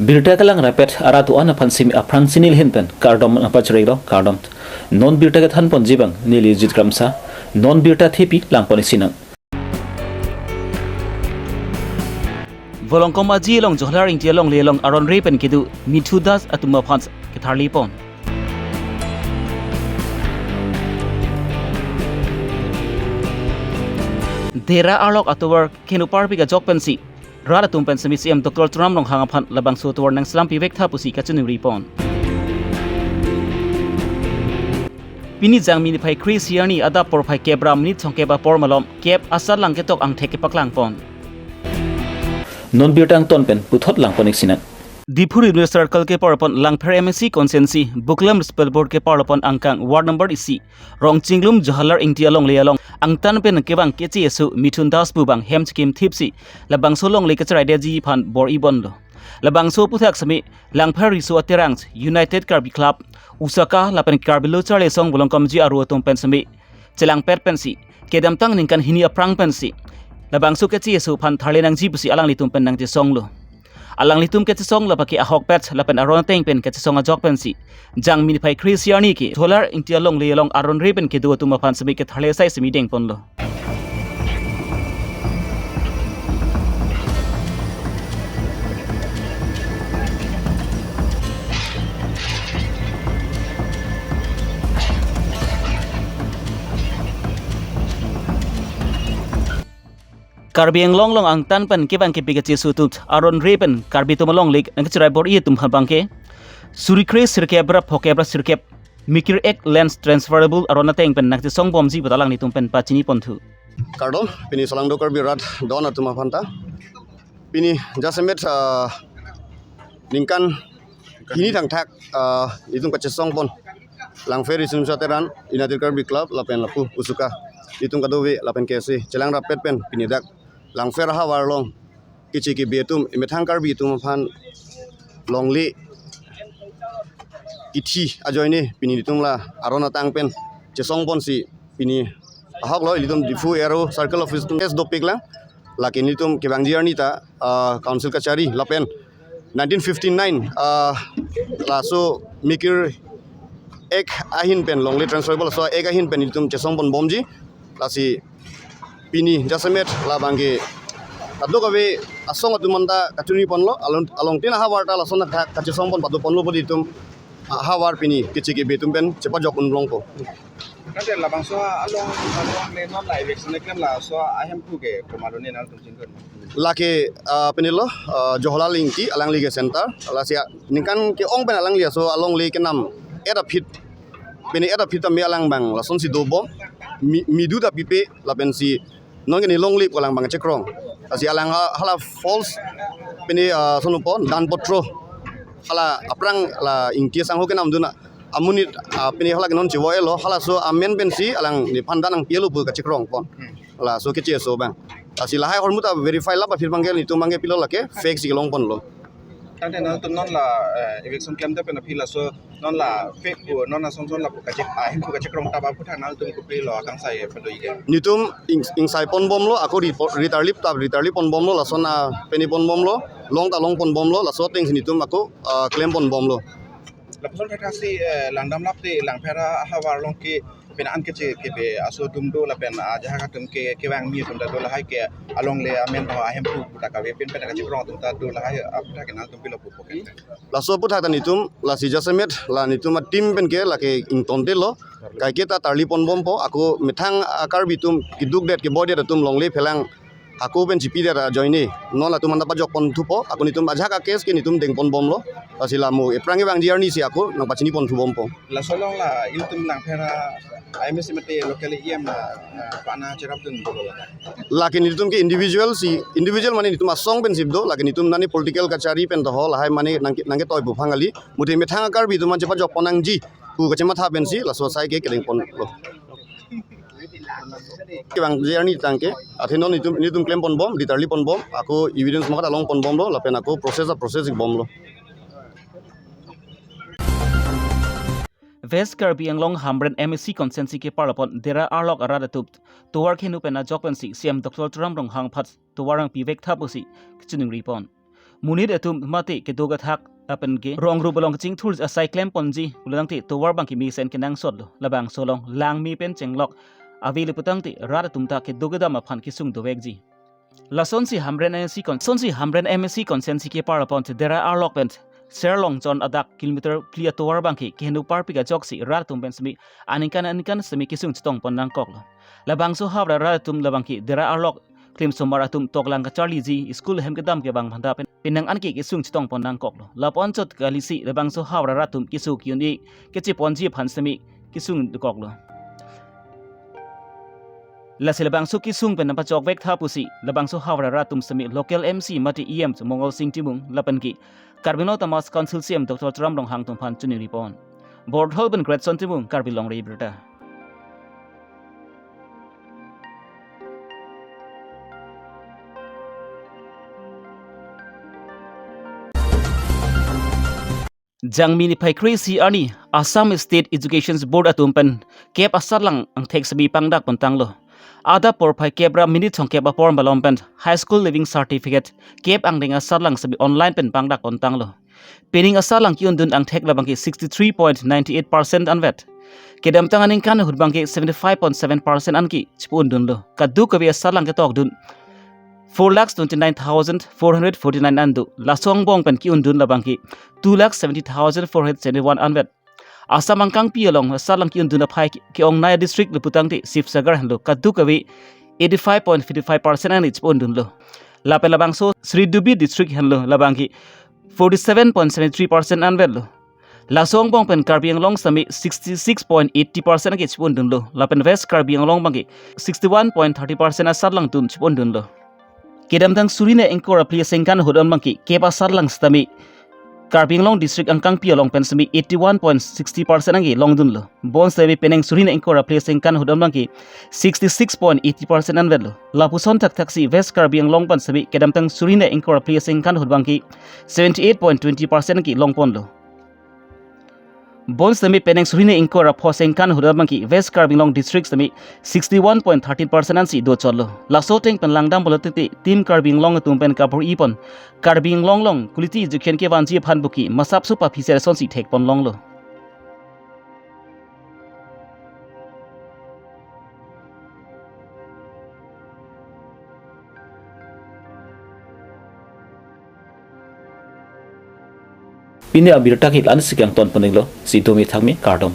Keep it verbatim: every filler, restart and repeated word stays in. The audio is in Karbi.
Birta kelang rapet arat do-an aphan simi aphrang chinine ahin pen kardom nangpachirilo, kardom. Non birta kethan ponji abang neli Jit Kramsa, non birta thepi lang pon isi nang. Volongkom Aji along Jawahar Ingti alongle along aron re pen kedo Mithu Das atum aphan ketharli pon. Dera arlok atovar kenu parpik ajok pensi rat atum pen simi C M Doctor Tuliram Ronghang aphan labangso atovar nangselam pivek tha pusi kachiningri pon. Pini Jangmi niphai kre-isi arni adap porphai kep ra minit thomkep apor malom kep asatlang ketok angthek kepaklang pon. Non birta angton pen puthot lang pon isi nang. Diphu Revenue Circle keparlo pon Langpher M A C constituency Buklam Municipal Board keparlo pon angkang ward number isi Rongchinglum Jawahar Ingti alongle along angtan pen kevang keche aso Mithu Das pu abang hem chikim thipsi labangso alongle kacheraidetji aphan bor-i ponlo. Labangso aphuthak simi Langpher Riso Aterang, United Karbi Club, USACA lapen Karbi Lo Charli Asong Volongkom Aji aru atum pen simi chelangpet pensi kedamtang ningkan hini aphrang pensi labangso keche aso aphan tharle nangji pusi alanglitum pen nangchesonglo. Alanglitum kachesong labangke ahokpet lapen aron ateng pen kachesong ajok pensi Jangmi niphai kre-isi arni ke Jawahar Ingti alongle along aron re pen kedo atum aphan simi ketharle asai simi deng ponlo. Karbi Anglong along angtan pen kevang kepi keche aso atum aron re pen Karbi atum alongle nangkacherai bor-i atum aphan abangke suri kre sirkep ra phokep ra sirkep Mikir Act Lands Transferable aron ateng pen nangchesong bomji pu ta alanglitum pen pachini ponthu. Kardom, pini Solangdo Karbi rat do-an atum aphan ta. Pini jasemet, ah, ningkan hini thangthak, ah, itum kachesong pon Langpher Riso Aterang, United Karbi Club lapen lapu USACA, itum kadokave lapen K S A chelang rapet pen pini dak Langpher ahavar along keche kebe atum, emethang Karbi atum aphan longle kithi ajoine pini itum la aron atang pen chesong ponsi pini ahoklo, ilitum Diphu A R O Circle Office atum case dopik lang. Lake nelitum kevangji arni ta, ah, council kachari lapen nineteen fifty-nine, ah, laso Mikir Act ahin pen, longle transferable laso Act ahin pen nelitum chesong pon bomji. Lasi pini jasemet labangke kadokave asong atum anta kachini ponlo, along, along tin ahavar ta lason athak kachesong pon pado ponlo pu itum ahavar pini keche kebe atum pen chepajok un longpo. Tangte labangso along, alongle non la eviction keklem laso ahemphu ke komatlo ne nangtum chingkir? Lake, ah, pini lo, ah, Jawahar Ingti alangli ke center, lasi, ah, ningkan ke-ong pen alangli aso alongle kenam et aphi, pini et aphi tame alang abang lasonsi dobom, mi, midu ta pipe lapensi nonke ne longle pu alang abang chekrong. Lasi alang ha-, hala false pini, ah, sonopo dan potro, hala aphrang la Ingti asangho kenamdun amonit, ah, pini hala ke non chevo-elo, halaso amen pensi alang nephan dan nangpilo pu kachekrong pon. Hmm. Laso keche aso abang. Lasi lahai ahormu ta verify lap aphi abangke nelitum abangke pilo lake fake si kelong ponlo. Tangte nangtum non la, eh, eviction klemdet pen aphi laso non la fake pu, non asonson lapu kachek, ah, ahemphu kachekrong ta ba aphuthak nangtum kopilo akangsai pado-i ke? Nelitum ing, ingsai pon bomlo, ako ri po, ri tarlip ta ri tarlip pon bomlo, lason a peni pon bomlo, long ta long pon bomlo, laso atengsi nelitum ako, ah, klem pon bomlo. Lapuson thakthaksi, eh, langdam lapte Langpher ahavar along ke pini an keche kebe aso atum do lapen ajahak atum ke kevangmi atum ta do, lahai ke alongle amen ho ahemphu pu ta kave pin pen kachekrong atum ta do, lahai aphuthak ke nangtum pilo pupo ke? Laso aphuthak ta nelitum, lasi jasemet la nelitum a-team pen ke lake ingtontelo, kaike ta tarli pon bompo, ako methang a-Karbi atum kedukdet keboidet atum longle phelang ako pen chipidet ajoine non latum anta pajok pon thupo, ako nelitum ajahak a-case ke nelitum deng pon bomlo, lasi la mo ephrang kevangji arnisi ako nangpachini pon thu bompo. Laso along la ilitum Langpher a-M A C mate local E M la, ah, pana cherapdun dolo la? Lake nelitum ke individual si, individual mane nelitum asong pen sip do, lake nelitum nani political kachari pen to ho, lahai mane nangke, nangketoi pu aphan kali, muthe methang a-Karbi atum an chepajok pon nangji pu kachematha pensi laso asai ke kedeng ponlo. Kevangji arni tangke, athe non nelitum, nelitum klem pon bom, ri tarli pon bom, ako evidence makat along pon bomlo, lapen ako process a-process ik bomlo. West Karbi Anglong Hamren M A C constituency keparlo pon Dera arlok arat atum tovar khenu pen ajok pensi C M Doctor Tuliram Ronghang aphan tovar nangpivek tha pusi kachiningri pon. monit atum mate kedo kethak lapen ke rong rup along kachingthur asai klemponji pulotangte tovar abangke mesen kenangsotlo. Labangso along langme pen chenglok avelo putangte rat atum ta kedo kedam aphan kesung dovekji. Lasonsi Hamren M A C con-, lasonsi Hamren M A C constituency kepar apon Dera arlok pen Serlongchon adak kilometer phli atovar abangke keheno parpik ajoksi rat atum pen semi aningkan aningkan semi kesung chetongpon nangkoklo. Labangso Howrah rat atum labangke Dera arlok klimsomar atum toklang kacharliji, school hem kedam kevang aphanta pen penang anke kesung chetongpon nangkoklo. Lapu anchot kalisi labangso Howrah rat atum keso ke-un-e kecheponji aphan semi kesung dokoklo. Lasi labangso kesung pen nangpachokvek tha pusi labangso Howrah rat atum semi local M C mate E M Mongol Sing Timung lapen ke Karbi Anglong Autonomous Council C E M Doctor Tuliram Ronghang atum aphan chiningripon. Borthol pen Gretson Timung, Karbi Longri Abirta. Jangmi niphai kre-isi arni Assam State Education Board atum pen kep asatlang angthek semi pangdakpon tanglo. Adap porphai kep ra minit thomkep apor malom pen High School Leaving Certificate kep angdeng asatlang semi online pen pangdakpon tanglo. Pining asatlang ke-undun angthek labangke sixty-three point nine eight percent anvet. Kedamtang aningkan ahut abangke seventy-five point seven percent anke chepu-undunlo. Kadokave asatlang ketokdun four lakhs twenty-nine thousand four hundred forty-nine an do. Laso angbong pen ke-undun labangke two lakhs seventy thousand four hundred seventy-one anvet. Assam angkangpi along asatlang ke-undun aphai ke-ongnei district le putangte Sibsagar henlo, kadokave eighty-five point fifty-five percent anke chepu-undunlo. Lapen labangso Sri Dubi district henlo, labangke forty-seven point seventy-three percent anvetlo. Laso angbong pen Karbi Anglong semi sixty-six point eighty percent anke chepu-undunlo. Lapen West Karbi Anglong abangke sixty-one point thirty percent asatlang atum chepu-undunlo. Kedamtang suri ingkoi ra phli asengkan ahut an abangke kep asatlang sitame Karbi Anglong district angkangpi along pen semi eighty-one point sixty percent anke longdunlo. Bonsitame penang suri ingkoi ra phli asengkan ahut an abangke sixty-six point eighty percent anvetlo. Lapuson thakthaksi West Karbi Anglong pen semi kedamtang suri ingkoi ra phli asengkan ahut abangke seventy-eight point twenty percent anke longponlo. Bonsitame penang suri ingkoi ra pho asengkan ahut an abangke West Karbi Anglong district semi sixty-one point thirteen percent ansi dochotlo. Laso ateng pen langdam pulote Team Karbi Anglong atum pen kabor-ipon Karbi Anglong along quality education kevanji aphan buki masap supa phi ser asonsi thekpon longlo. Pini abirta ke la-ansi kangton poninglo, si domi thangmi kardom.